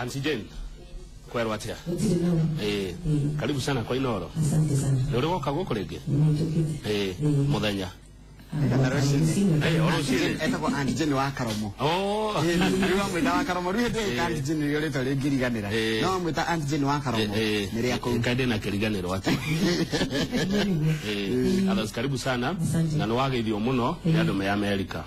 Auntie Jane, kwerwo atia? Gũtirĩ na Karibu sana kwa Inoro. Asante sana. Nĩ ũrĩ woka gũkũ rĩngĩ? Nĩtũkĩte. Mũthenya. O rũcinĩ. Etagwo Auntie Jane wa Karomo. Oh. Rĩu wamwĩta wa Karomo, rĩu hĩndĩ ĩyo Auntie Jane nĩrĩo rĩtwa rĩngĩriganĩra. No wamwĩta Auntie Jane wa Karomo nĩ rĩa kũu. Kaĩ ndĩna kĩriganĩro atĩa? Others, karibu sana. Asante. Na nĩ wageithio mũno nĩ andũ me Amerika.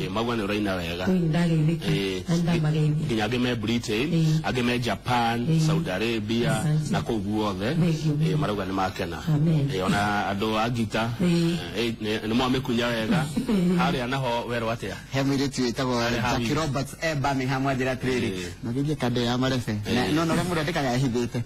Mauga nĩ ũraina wega. Kũi ndageithĩka. Na ndamageithia. Nginya angĩ me Britain, angĩ me Japan, Saudi Arabia. Asante. Na kũu guothe. Thank you. Marauga nĩ makena. Amen. Ona andũ a ngita nĩ mwamĩkunya wega harĩa naho werwo atĩa? He mũirĩtu wĩtagwo Harĩ Jackie Hawi. Roberts e Birmingham anjĩra atĩrĩrĩ, mageithie kando ya marebe. No no ũrĩa mũndũ andĩkaga ehithĩte.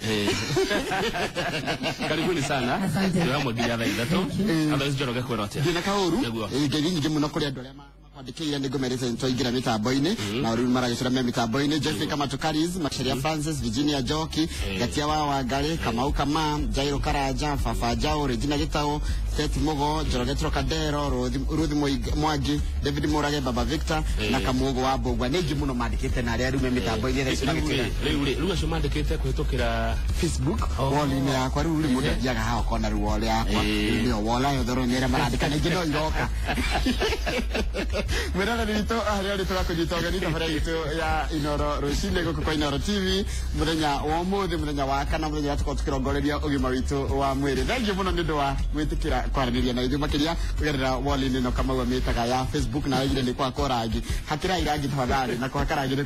Karibuni sana. Asante. Twĩ hamwe nginya thaa 3. Otherwise, Njoroge, kwĩrwo atĩa? Ndĩna kaũru. Nĩguo. Ngeithi nyingĩ mũno kũrĩ andũ arĩa makwandĩkĩire, nĩ ngũmerĩte nĩ twaingĩra mĩtambo-inĩ na rĩu maragĩcora me mĩtambo-inĩ: Jeffrey Kamatukaris, Macharia Francis, Virginia Njoki, Ngatia wa Wangarĩ, Kamau Kama, Jairo Karanja, Baba Jao, Regina Gĩtaũ, Seth Mugo, Njoroge Trocadero, Ruth Mwangi, David Murage, Baba Victor na Kamugo wa Mbũgua. Nĩ aingĩ mũno mandĩkĩte na arĩa rĩu me mĩtambo-inĩ thaa ici magĩtwĩra. Rĩu rĩ, rĩu acio mandĩkĩte kũhĩtũkĩra Facebook wall-inĩ yakwa. Rĩu rĩ, mũndũ athiaga haha ũkona rĩu wall yakwa. Rĩu nĩyo wall yothe rĩu nĩ arĩa marandĩka na ingĩ no iroka. Mwĩroreri witũ harĩa ũrĩ, tũgakũnyita ũgeni tabarĩra itũ ya Inoro Rũcinĩ gũkũ kwa Inoro TV mũthenya wa ũmũthĩ, mũthenya wa kana, mũthenya ũrĩa tũkorwo tũkĩrongoreria ũgima witũ wa mwĩrĩ. Thengiũ mũno nĩ ũndũ wa gwĩtĩkĩra kwaranĩria na ithuĩ makĩria kũgerera wall-inĩ ĩno Kamau amĩtaga ya Facebook, na oigire nĩ kwakwo rangi. Hakĩrai rangi tafadhali, na kũhaka rangi nĩ